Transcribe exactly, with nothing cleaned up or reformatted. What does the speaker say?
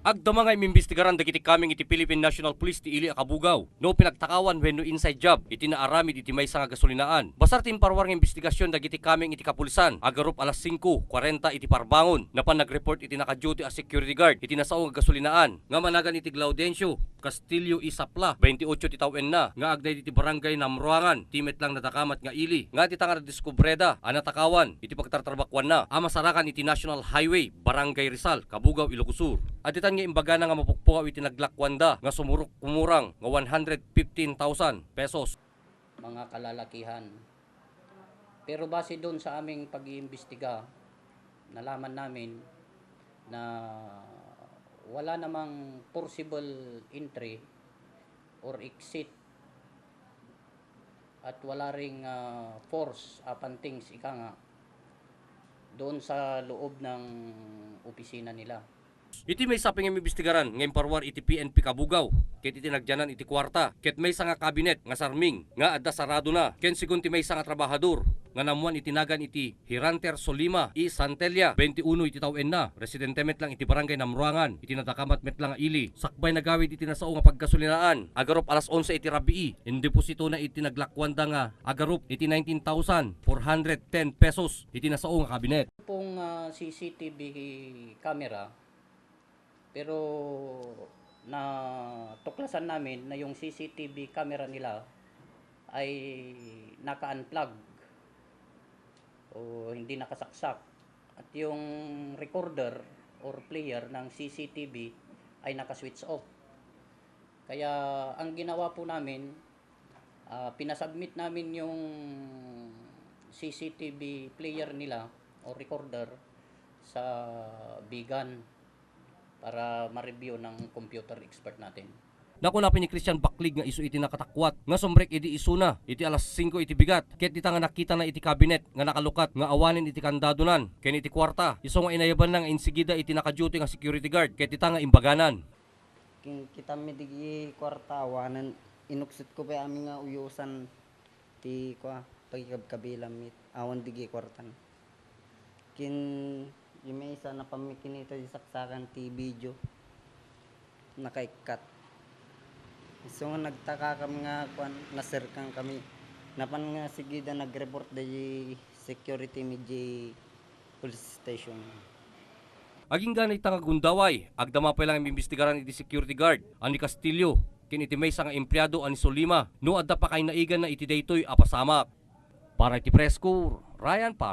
Agdama nga imimbestigaran dagiti kameng iti Philippine National Police ti ili a kabugaw no pinagtakawan wenno inside job iti naaramid iti maysa nga gasolinaan. Basar ti imparuar nga imbestigasyon dagiti kameng iti kapulisan, agarup alas singko kuarenta iti parbangon, napan nag-report iti naka-duty a security guard iti nasao nga gasolinaan nga managan iti Glaudencio Castillo Isapla, twenty-eight ti tawenna, nga agna iti Barangay Namruangan, ti met lang nadakamat nga ili, nga dita nga nadiskubreda a natakawan iti pagtartarbakuanna a masarakan iti National Highway, Barangay Rizal, Cabugao, Ilocos Sur. Additan nga imbagana nga mapukpukaw iti naglakuanda nga sumurok kumurang nga one hundred fifteen thousand pesos. Mga kalalakihan. Pero base doon sa aming pag-iimbestiga, nalaman namin na wala namang forcible entry or exit at wala ring, ah, force upon things, ika nga, doon sa loob ng opisina nila. Iti maysa pay nga imbestigaran nga imparuar iti P N P Cabugao, ket iti nagyanan iti kuarta, ket maysa nga kabinet nga sarming nga adda saradona, ken segun ti maysa nga trabahador nga nammuan iti nagan iti Hiranter Solima I Santella, twenty-uno iti tawenna, residente met lang iti Barangay Namruangan, iti nadakamat met lang nga ili. Sakbay nagawid iti nasao nga paggasolinaan, agarup alas onse iti rabii, indepositona iti naglakuanda nga agarup iti nineteen thousand four hundred ten pesos iti nasao nga kabinet. Pong, ah, C C T V camera, pero natuklasan namin na yung C C T V camera nila ay naka-unplug o hindi nakasaksak. At yung recorder or player ng C C T V ay naka-switch off. Kaya ang ginawa po namin, ah, pinasubmit namin yung C C T V player nila o recorder sa Bigan para ma-review ng computer expert natin. Nakuna pay ni Christian Baklig nga isu iti nakatakuat nga sumrek idi isuna iti alas singko iti bigat, ket dita nga nakitana iti kabinet nga nakalukat nga awanen iti kandadonan ken iti kuarta, isu nga inayabanna nga insigida iti naka-duty nga security guard, ket dita nga imbaganan. Kin-, kitami digi kuarta awanen, inuksot ko pay amin nga uyosan ti kua, pagikabkabilan mi, awan digi kuartan. Kin, yung may isa, napan mi kinita di saksakan ti video. Nakaikkat. So nga nagtaka kami nga, kuan, naserkan kami. Napan nga sigida nag-report di security mi di police station. Agingga ita nga gundaway, agdama pay lang imbestigaran iti security guard a ni Castillo ken iti maysa nga empleado a ni Solima no adda pakainaiganna iti daytoy a pasamak. Para iti Press Corps, Ryan Par.